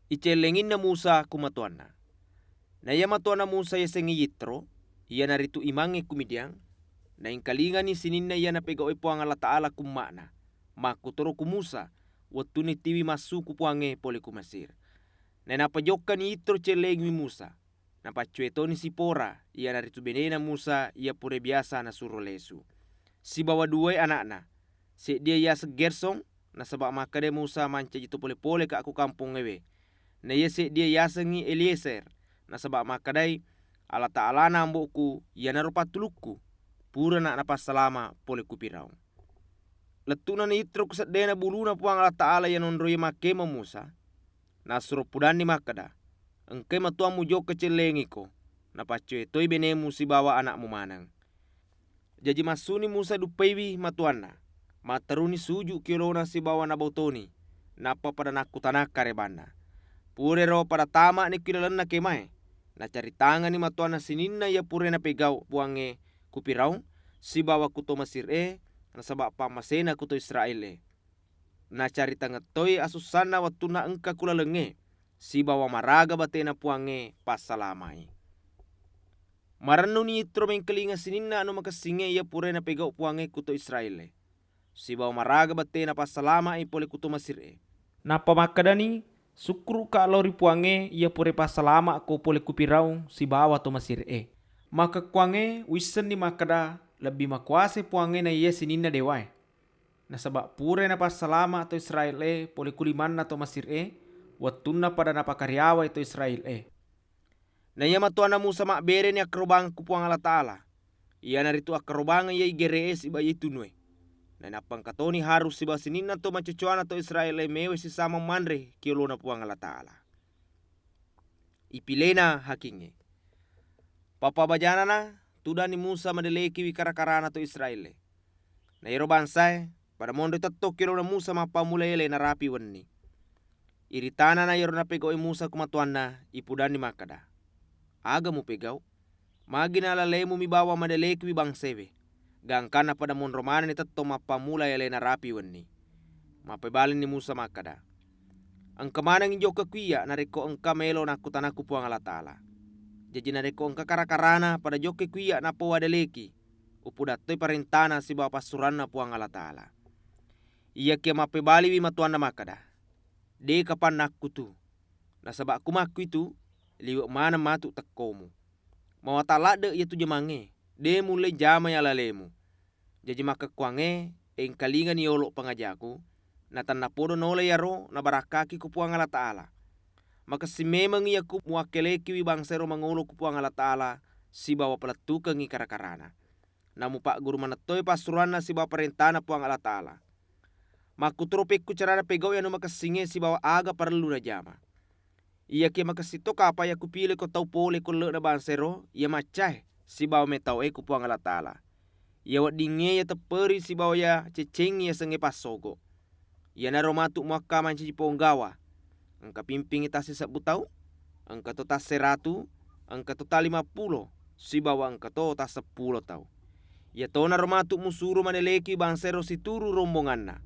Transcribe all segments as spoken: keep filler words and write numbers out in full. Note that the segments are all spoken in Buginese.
Icellenginna Musa ku matoanna. Naiya matoanna Musa yasengnge Yitro, iyanaritu imangnge ku Midian, naengkalingani sininna iya napegau'e Puang Allataala ku umma'na, makkutoro ku Musa, wettunna itiwi massu ku Puangnge pole ku Mesir. Nainappa jokkani Yitro cellengiwi Musa, napaccue toni Sipora, iyanaritu benena Musa iya pura biasa nasuro lesu, sibawa duwae ana'na, seddia yaseng Gersom, nasaba makkedai Musa, mancaji to pole-poleka ku kampongngewe. Naiya seddia yasengngi Eliezer, nasaba makkedai, Allataalana ambo'ku iyanaro pattulukku, purana napassalama pole ku Firaun. Lettu'na na Yitro ku seddena buluna Puang Allataala iya nonroiye makkema Musa, nassuro pudanni makkeda, engkai matoammu jokka cellengiko, napaccue toi benemu sibawa ana'mu maneng. Jaji massuni Musa duppaiwi matoanna, matteruni suju ki olona sibawa nabau toni, nappa pada nakkutanang karebanna. Purero pada tama'ni ki lalenna kemae, nacaritangani matoanna sininna iya purae napegau Puangnge ku Firaun sibawa ku to Mesir e, nasaba pammasena ku to Israel e. Nacaritangeng toi asussanna wettunna engka ku lalengnge, sibawa maraga batena Puangnge passalama'i. Marennuni Yitro mengkalinga sininna anu makessingnge iya purae napegau Puangnge ku to Israel e, sibawa maraga batena passalama'i pole ku to Mesir e. Nappa makkedani, sukkuru'ka lao ri Puangnge iya purae passalama'ko pole ku Firaun sibawa to Mesir e. Makkekkuangnge uissenni makkeda lebbi makuasai Puangnge naiya sininna dewae. Nasaba purai napassalama to Israel e pole ku limanna to Mesir e, wettunna pada napakariawai to Israel e. Naiya matoanna Musa mabbereni akkarobangeng ku Puang Allataala, iyanaritu akkarobangeng iya igere e sibawa iya itunue. Nainappa engka toni Harun sibawa sininna to macocoana to Israel e mewe sisama manre ki olona Puang Allataala. Ipilena hakingnge. Pappabajanana, tudani Musa madelekiwi kara-karana to Israel e. Na iyaro bangsae pada monro tettong ki olona Musa mappammula ele narapi wenni. Iritanana iyaro napegau'i Musa ku matoanna, ipudanni makkeda, aga mupegau? Magi nalalemu mi bawang madelekiwi bangsaewe, gangkanna pada monro manenni tettong mappammula ele narapi wenni? Mappebalinni Musa makkeda, engka manengngi jokka ku iyya narekko engka melo nakkutanakku Puang Allataala. Jaji narekko engka kara-karana pada jokka ku iyya nappa uwadaleki, upudattoi parentana sibawa passuranna Puang Allataala. Iyakiya mappebaliwi matoanna makkeda, de kapang nakkutu, nasaba ku makkuitu liwe maneng matu tekkomu. Mawatang ladde iyatu jamangnge, de mulle jamai alalemu. Jaji makkekkuangnge engkalingani yolo pangajaku, natennapodo naola iyaro nabarakkaki ku Puang Allataala. Makessing memeng iyako muwakkelekiwi bangsaero mangolo ku Puang Allataala sibawa palettukengngi kara-karana. Namupagguru manettoi passuroanna sibawa parentana Puang Allataala. Makkutoro pekku carana pegau'i anu makessingnge sibawa aga parellu najama. Iyakiya makessing to kapang iya kupileko tau pole ku elle'na bangsaero iya maccae sibawa metau'e ku Puang Allataala. Iya weddingnge iya tepperi sibawa iya ceccengngi yasengnge passogo. Iyanaro matu muakka mancaji ponggawa. Engka pimpingngi tassisebbu tau, engka to tasseratu, engka to talimappulo, sibawa engka to tasseppulo tau. Iyatonaro matu musuro madelekiwi bangsaero situru rombonganna.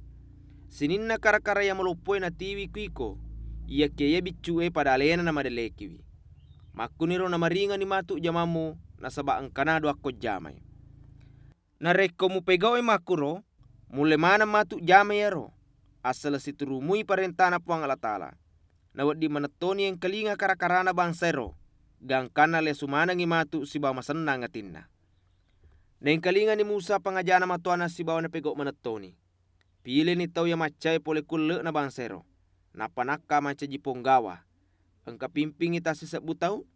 Sininna kara-kara iya maloppoe natiwi ku iko, iyakiya iya biccu'e pada alena namadelekiwi. Makkuniro namaringani matu jamammu, nasaba engkana duakko jamai. Narekko mupegau'i makkuro, mulle maneng matu jamai iyaro, assaleng siturumui parentana Puang Allataala. Nawedding manettoni engkalinga kara-karana bangsaero, gangkanna lesu manengngi matu sibawa masennang atinna. Naengkalingani Musa pangajana matoanna sibawa napegau manettoni. Pileni tau iya maccae pole ku elle'na bangsaero, nappa nakka mancaji ponggawa. Engka pimpingngi tassisebbu tau,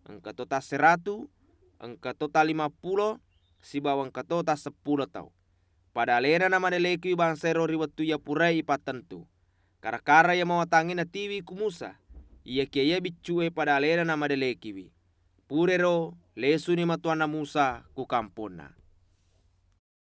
engka to tasseratu, engka to talimappulo, sibawa engka to tasseppulo tau. Pada alena namadelekiwi bangsaero ri wettu iya purai ipattentu. Kara-kara iya mawatangnge natiwi ku Musa, iyakiya iya biccu'e pada alena namadelekiwi. Purero lesuni matoanna Musa ku kamponna.